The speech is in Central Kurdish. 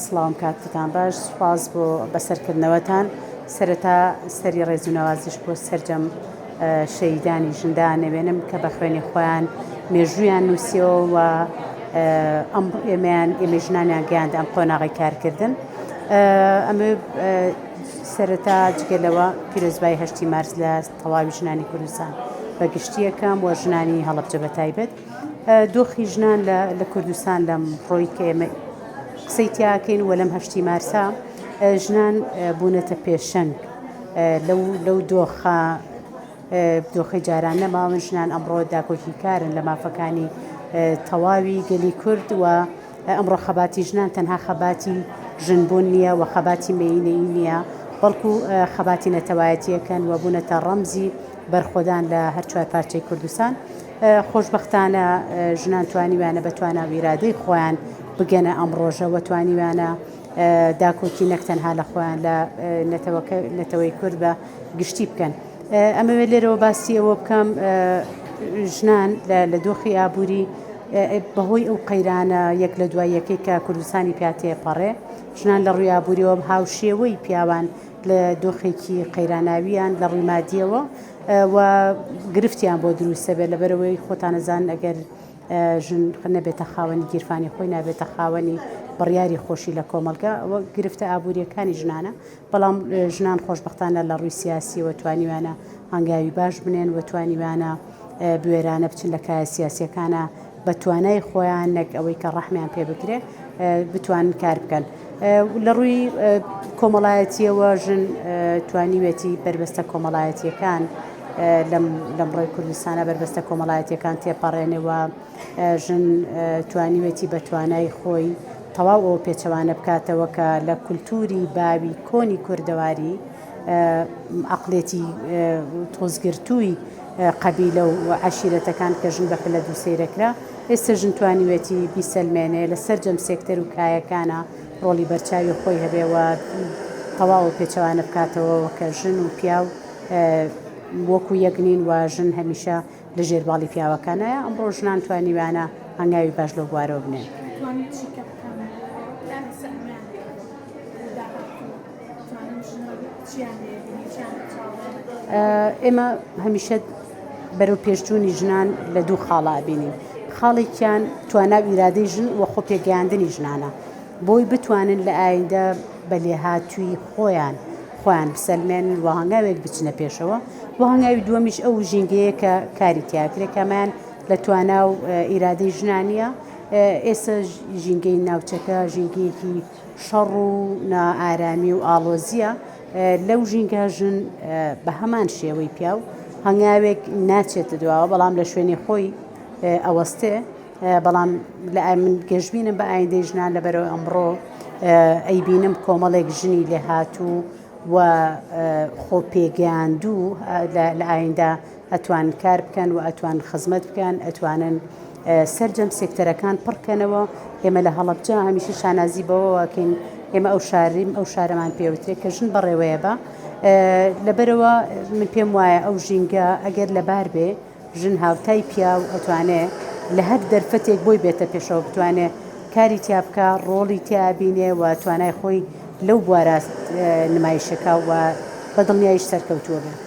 سڵاوم کاتتان باش سوپاس بۆ بەسەرکردنەوەتان سەرەتا سەری ڕێز و نەوازش بۆ سەرجەم شەیدانی ژندا نەوێنم کە بە خوێنی خۆیان مێژوویان نووسیەوە و ئەم ئێمەیان ئێمە ژنانیان گەیاند ئەم قۆناغی کارکردن ئەمە سەرەتا جگە لەوە پیرۆزبای هەشتی مارس لە تەواوی ژنانی کوردستان بە گشتیەکەم و ژنانی هەڵەبجە بە تایبەت دۆخی ژنان لە کوردستان لەم ڕۆی کە ئێمە قسەی تیاکەین و لەم هەشتی مارسا ژنان بوونەتە پێشەنگ لەو لەو دۆخە دۆخی جاران نەماون ژنان ئەمڕۆ داکۆکی کارن لە مافەکانی تەواوی گەلی کورد و ئەمڕۆ خەباتی ژنان تەنها خەباتی ژنبوون نییە و خەباتی مێینەیی نییە بەڵکو خەباتی نەتەوایەتیەکەن و بوونەتە ڕەمزی بەرخۆدان لە هەر چوار پارچەی کوردستان. خۆشبەختانە ژنان توانیویانە بە توانا و ئیرادەی خۆیان بگەنە ئەم ڕۆژە و توانیویانە داکۆکی نەک تەنها لە خۆیان لە نەتەوەکە نەتەوەی کورد بە گشتی بکەن. ئەمەوێت لێرەوە باسی ئەوە بکەم ژنان لە دۆخی ئابووری بەهۆی ئەو قەیرانە یەک لە دوای یەکەی کە کوردستانی پیا تێپەڕێ ژنان لە ڕووی ئابووریەوە هاوشێوەی پیاوان لە دۆخێکی قەیراناویان لە ڕووی مادیەوە و گرفتیان بۆ دروستە بێت لەبەرەوەی خۆتانەزان ئەگەر ژن نەبێتە خاوەنی گیرفانی خۆی نابێتە خاوەنی بڕیاری خۆشی لە کۆمەڵگە وە گرفتە ئابووریەکانی ژنانە بەڵام ژنان خۆشببختانە لە ڕووی سیاسیەوە توانیویانە هەنگاوی باش بنێن و توانیویانە بوێرانە بچن لە کایە سیاسیەکانە بە توانای خۆیان نەک ئەوەی کە ڕەحمیان پێ بکرێ بتوانن کار بکەن. لە ڕووی کۆمەڵایەتیەوە ژن توانیوێتی بەربەستە کۆمەڵایەتیەکان لەم ڕۆی کوردستانە بەربەستە کۆمەڵایەتیەکان تێپەڕێنەوە ژن توانیوێتی بە توانای خۆی تەواو ئەو پێچەوانە بکاتەوە کە لە کولتوری باوی کۆنی کوردەواری عەقڵێتی تۆزگرتووی قەبیلە و عەشیرەتەکان کە ژن بە پلە دوو سەیرەکرا، ئێستە ژن توانیوێتی بیسەلمێنێ لە سەرجەم سێکتەر و کایەکانا ڕۆڵی بەرچاوی خۆی هەبێ و تەواو پێچەوانە بکاتەوە کە ژن و پیاو وەکو یەک نین و ژن هەمیشە لە ژێر باڵی پیاوەکانایە، ئەمڕۆ ژنان توانیویانە هەنگاوی باش لەو بوارەوە بنێن. ئێمە هەمیشە بەرەو پێشچوونی ژنان لە دوو خاڵا ئەبینین خاڵێکیان توانا و ئیرادەی ژن و خۆ پێگەیاندنی ژنانە بۆی بتوانن لە ئایندە بە لێهاتووی خۆیان خۆیان بسەلمێن و هەنگاوێک بچنە پێشەوە و هەنگاوی دووەمیش ئەو ژینگەیە کە کاری تیاکرێ کەمان لە توانا و ئیرادەی ژنانە ئێستا ژینگەی ناوچەکە ژینگەیەکی شەڕ و نائارامی و ئاڵۆزییە، لەو ژینگە ژن بە هەمان شێوەی پیاو هەنگاوێک ناچێتە دواوە، بەڵام لە شوێنی خۆی ئەوەستێ، بەڵام لە من گەشبینم بە ئایندەی ژنان لەبەرەوە ئەمڕۆ ئەیبینم کۆمەڵێک ژنی لێهاتوو و خۆ پێگەیاندوو لە ئایندە ئەتوان کار بکەن و ئەتوان خزمەت بکەن ئەتوانن سەرجەم سێکتەرەکان پڕکەنەوە ئێمە لە هەڵەبجە هەمیشە شانازی بەوەوەکەین ئێمە ئەو شاریم ئەو شارەمان پێوترێت کە ژن بەڕێوەیە بە لەبەرەوە من پێم وایە ئەو ژینگە ئەگەر لەبار بێ ژن هاوتای پیاو ئەتوانێ لە هەر دەرفەتێک بۆی بێتە پێشەوە بتوانێ کاری تیا بکا ڕۆڵی تیا بینێ و توانای خۆی لەو بوارە نمایشەکە و بە دڵنیاییش سەرکەوتووە بێ.